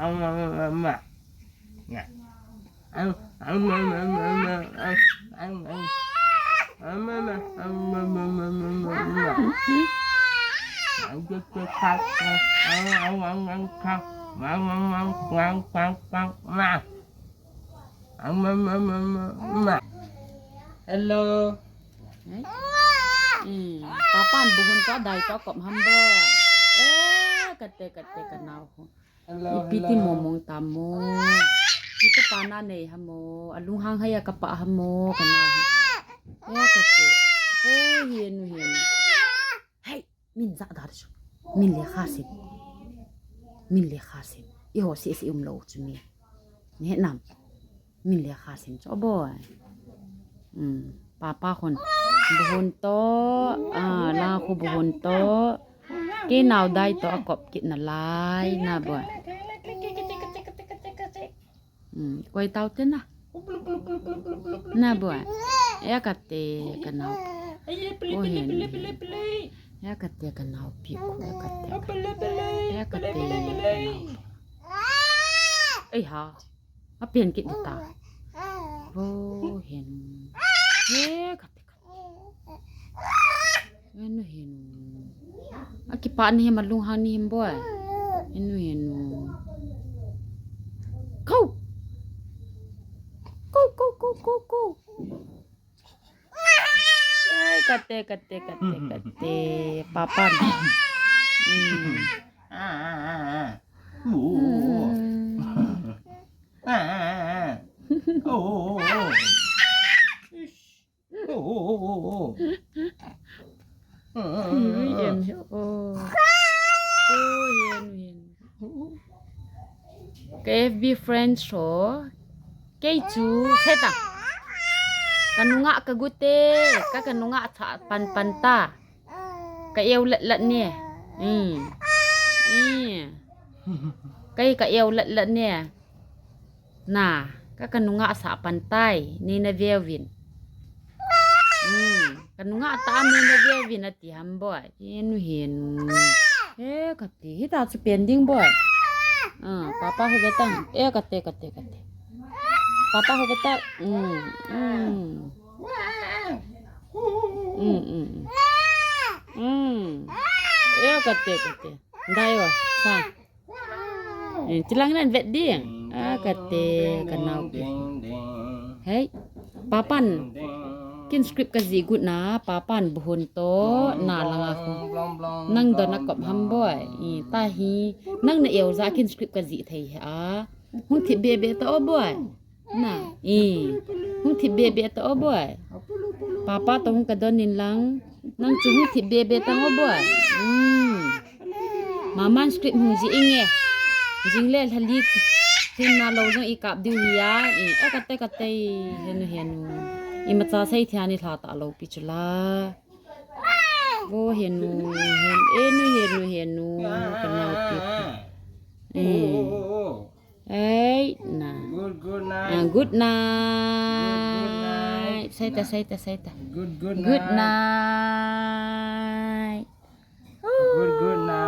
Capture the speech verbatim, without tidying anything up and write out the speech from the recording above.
Mama. Hello. Eh? Eh, Papan buhon toh adai toh akop ham boi. Eh, kate, kate, kanao ho. Hello, ipi ti hello. Momong tam mo. Ipi kapa nanei ham mo. Alunghang hei a kapa ham mo, kanao hi. Eh, kate. Oh, henu, henu. Hei, min ja da chu. Min lekha sim. Min lekha sim. Eiho sese umlou chu mi. Nahet nam. Min lekha sim chu boi. Hmm, Papa khun. Buhon toh, ah, na khu buhon toh. Kei nao dai toh akop kit nalai, na boi. Hmm, koi tau te na. Na boi. Eh, kate, kanao. Oh, henu. Eh, kate, kanaopi khu, eh, kate. Eh, kate, kanao. Ei ha. Apen kit ta. Oh, henu. Eh, kate, kate. Henu, henu. Akipah ni him, alunghang ni him boi. Henu, henu. Kau. Kau, kau, kau, kau, kau. Ai, kate, kate, kate, kate. Papan. Hmm. Hmm. Ui, em, oh. Oh, henu, henu. Ka F B friend ho. Kei chu, seta. Ka nungah ka gute, ka, ka nungah cha pan pan ta. Ka eu lat lat ne. Hmm. Hmm. Kei ka eu lat lat ne. Na, ka, ka nungah sa pan tai, nei na veuvin. Hmm, ka nungah ta nei na veuvin ati ham boi. Henu, henu. Eh, kate, hita chu pen ding boi. Ah, Papa ho ve tang. Eh, kate, kate, kate. Papa ho ve tang. Hmm, hmm. Hmm, hmm, hmm. Hmm. Eh, kate, kate. Dai o, sa. Eh, chilang nan vet ding. Ah, kate, kanaopi. Hei, Papan. Kin script ka jih got na, Papan buhon toh, na langa khu. Nang don akop ham boi. Eh, tahi, nang na eu ja kin script ka jih thei hi a. Hung thip be be ta o boi. Na, eh. Hung thip be be ta o boi. Papa toh hung ka don in lang. Nang chu hung thip be be ta o boi. Hmm. Maman script hung jih inge. Jing le lhali. Thin na lo jong i kap diu hi a. Eh, a kate kate. Henu, henu. Imacha sei thia ni lha ta lo pi chu la. Vo henu, henu, henu, henu. Kanaopi. Eh. Ei, na. Good, good night. Ah, good night. Good, good night. Saita, saita, saita. Good, good night. Good night. Good, good night.